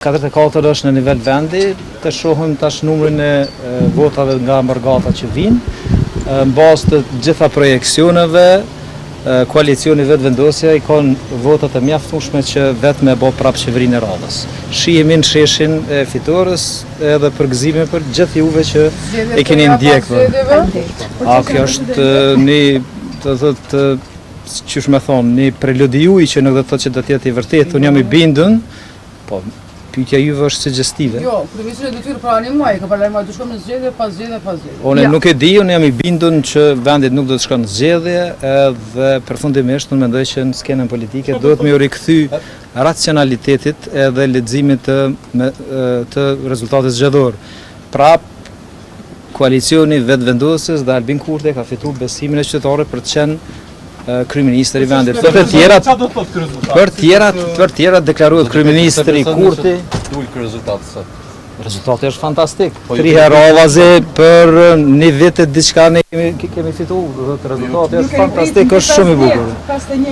44 është në nivel vendi, të shohim tash numrin e votave nga mërgata që vijnë. Në bazë të gjitha projeksioneve, koalicioni Vetëvendosja i ka votat e mjaftueshme që vetë me bo prapë qeverinë e radhës. Shihemi në sheshin e fitores edhe përgëzime për gjithë juve që e keni ndjekur. A kjo është një, do të thotë, qysh me thonë, një preludi juj që nuk do të thotë që do të jetë i vërtetë, unë jam i bindun, po pyetja juve është sugjestive. Jo, kryeministri në detyrë para një muaji, ka paralajmëruar do shkojmë në zgjedhje, pa zgjedhje, pa zgjedhje. Unë nuk e di, unë jam i bindun që vendit nuk do të shkon në zgjedhje, edhe përfundimisht unë mendoj që në skenën politike duhet me u rikthy racionalitetit edhe leximit të me, të rezultatit zgjedhor. Prap koalicioni Vetëvendosjes dhe Albin Kurti ka fituar besimin e qytetarëve për të qenë kryeministër i vendit. Për të tjerat, Çfarë do të thotë ky rezultat? për tjerat, për tjerat deklarohet kryeministri Kurti. Dul ky rezultat sot. Rezultati është fantastik. Po, ju Tri herë radhazi për një vit e diçka ne kemi kemi fituar, do të thotë rezultati është fantastik, është shumë i bukur.